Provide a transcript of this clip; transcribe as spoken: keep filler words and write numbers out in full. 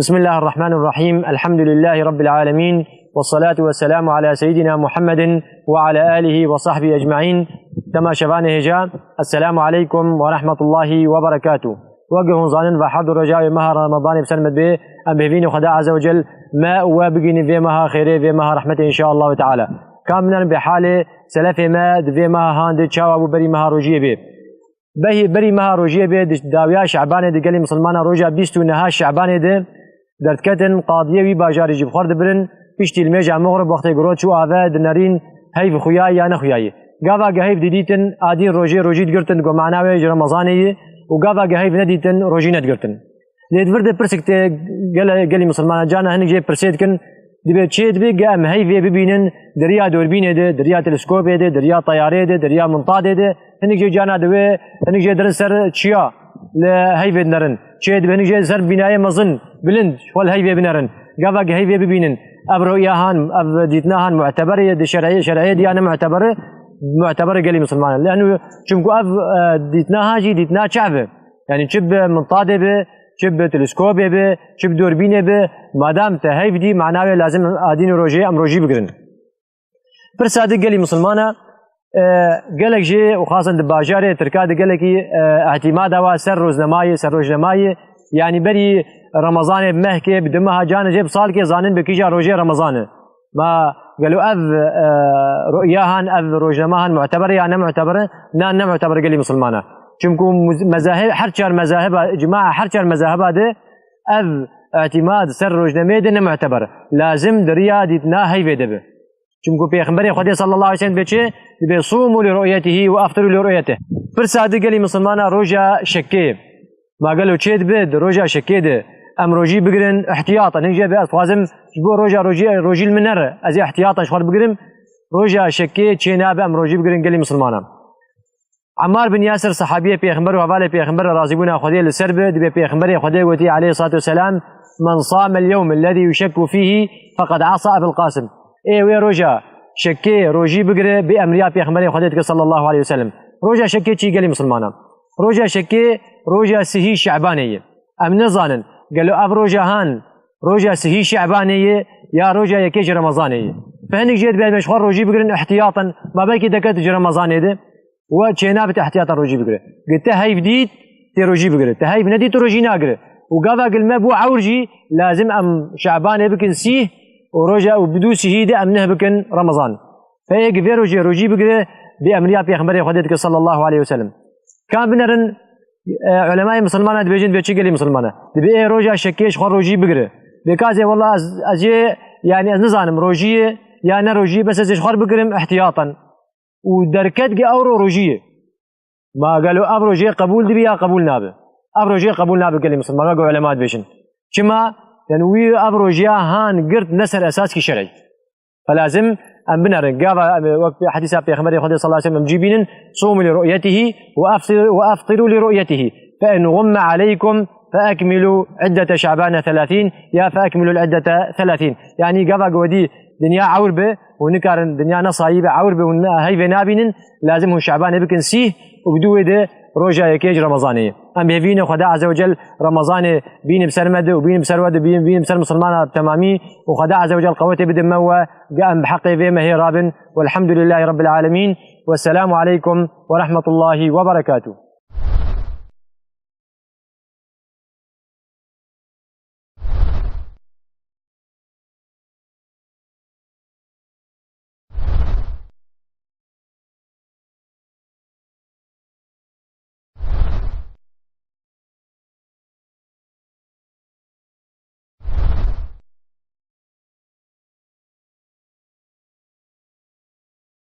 بسم الله الرحمن الرحيم. الحمد لله رب العالمين. والصلاة والسلام على سيدنا محمد وعلى آله وصحبه أجمعين. Temaşevanê hêja, Esselamu aleykum ve rahmetullahi ve berekatuh. Weke hûn zanin, ve herd roja wê meha Ramadanê bi ser me dibe, em bi hêvînê Xweda Azze ve Cel me û we bigihînin vê meha xêrê, vê meha rehmetê, inşaallahu teala. Ka em binerin bê halê selefê me di vê meha han de çawa bû berî meha rojiyê bê. Behî berî meha rojiyê bê, di dawiya Şebanê de gelî misilmana roja bîst û neha Şebanê de derdiketin, qadiyê wî bajarî jî bi xwe dibirin, piştî li mêja mixrib wextê ku roj çû ave, dinerîn heyv xuya ya nexuyayî. Gava ge heyv didîtin, adîn rojê rojî digirtin, digo mana wê ji Remezanê yî û gava ge heyv nedîtin, rojî nedigirtin. Lê di vir de pirsik tê gele-, gelî misilmana, cana hinek jê pirsê dikin, dibê çê dibê ge em heyvê bibînin, di riya dorbînê de, di riya teleskopê de, di riya teyarê de, di riya mintadê de, hinek jê cana diwê, hinek jê dirin ser çiya li heyvê dinerin. Çê dibê hinek jê ser bînayê mezin, bilind, xwe li heyvê binerin. Gava ge heyvê bibînin, ev ruya han, ev dîtina han muteber e, di şer'ê, şer'ê diya ne muteber e, muteber e gelî misilmanan. Lenu, çimku ev, e, dîtina han jî dîtina çav e. Yani çi bi mintadê bi, çi bi teleskopê bi, çi bi dorbînê bi, madam te heyv dî, mana wê lazim adîn û rojê em rojî bigirin. Pirsa di gelî misilmana, e, gelek jê û xasen di bajarê Tirka di gelekî, e, ihtimada wa ser rojnemayê, ser rojnemayê, yani berî Remezanê bi mehkê, bi du meha, cana jê bi salkê zanin bi kîja rojê Remezan e. Ma gelo ev, e, ruya han, ev rojnama han muteber e ya ne muteber e? Na, ne muteber e gelî misilmana. Çimku muz-, mezahib, her çar mezaheba, icma her çar mezaheba de ev îtimad ser rojnemê de ne muteber. Lazim di riya dîtina heyvê de bi. Çimku Pêxemberê Xwedê sallallahu aleyhi ve sellem dibê çi? Dibê sumu li ru'yetihi ve aftiru li ru'yetihi. Pirsa di gelî misilmana roja şekê. Ma gelo çê dibe di roja şekê de em rojî bigirin ihtiyatan? Hinek jê be ez dixwazim ji bo roja rojî, rojî li min nere, ez ê ihtiyatan ji xwe bigirim. Roja şekê çê nabe em rojî bigirin gelî misilmana. Ammar bin Yasir, sahabiyê Pêxember û hevalê Pêxember, razîbûna Xwedê li ser be, dibê Pêxemberê Xwedê gotî aleyhissalatu vesselam, "Men samel yewm ellezî yuşekku fîhî feqad asa Ebel Qasim." Ê wê roja şekê rojî bigire, bi emriya Pêxemberê Xwedê dike sallallahu aleyhi ve sellem. Roja şekê çi gelî misilmana? Roja şekê roja sihî Şebanê ye. Em nizanin, gelo ev roja han roja sihî Şebanê ye ya roja yekê ji Remezanê ye? Fe hinek jê dibê em ji xwe rojî bigirin ihtiyatan, ma belkî deket ji Remezanê de. We çênabit ihtiyata rojî bigire. Ge te heyv dît, tê rojî bigire. Te heyv nedît, tu rojî nagire. Û gava gil me bû ewr jî, lazim em Şebanê bikin sîh û roja û bi du sihî de em neh bikin Remezan. Fe ê gi vê rojê rojî bigire, bi emriya Pêxemberê Xwedê dike sallallahu aleyhi ve sellem. Ka binerin, e, ulemayê misilmana dibêjin, dibê çi gelî misilmana? Dibê ê roja şekê ji xwe rojî bigire. Bê ka zê, "Wela ez, ez ê, yani ez nizanim rojî ye ya ne rojî ye, bes ez ê ji xwe bigirim ihtiyatan." Û derket ge ewro rojî ye. Ma gelo ev rojê qebûl dibi ya qebûl nabi? Ev rojê qebûl nabi gelî misilman, wek ulema dibêjin. Çima? Yani wî ev rojiya han girt ne ser esaskî şer'î. Fe lazim em binerin. Gava em wek hedîsa Pêxemberê Xwedê sallallahu aleyhi ve sellem em cî bînin, "Sumu li ru'yetihi ve aftir-, ve aftiru li ru'yetihi. Fe in gumme aleykum fe ekmilu iddete Şabane thelâthîn ya fe ekmilu iddete thelâthîn." Yani gava ku wedî dinya ewr be û nikarin dinya ne sayî be, ewr be û ne heyvê nabînin, lazim hûn Şabanê bikin sîh û bi dû wê de roja yekê ji Remezanê ye. Em bi hêvî ne Xweda Azze ve Cel Remezanê bîne bi ser me de û bîne bi ser we de, bîne, bîne bi ser misilmana bi temamî û Xweda Azze ve Cel qewetê bide me we, ge em bi heqê vê mehê rabin. Welhamdulillahî Rabbil Alemîn. Wesselamu aleykum ve rahmetullahî ve berekatuh.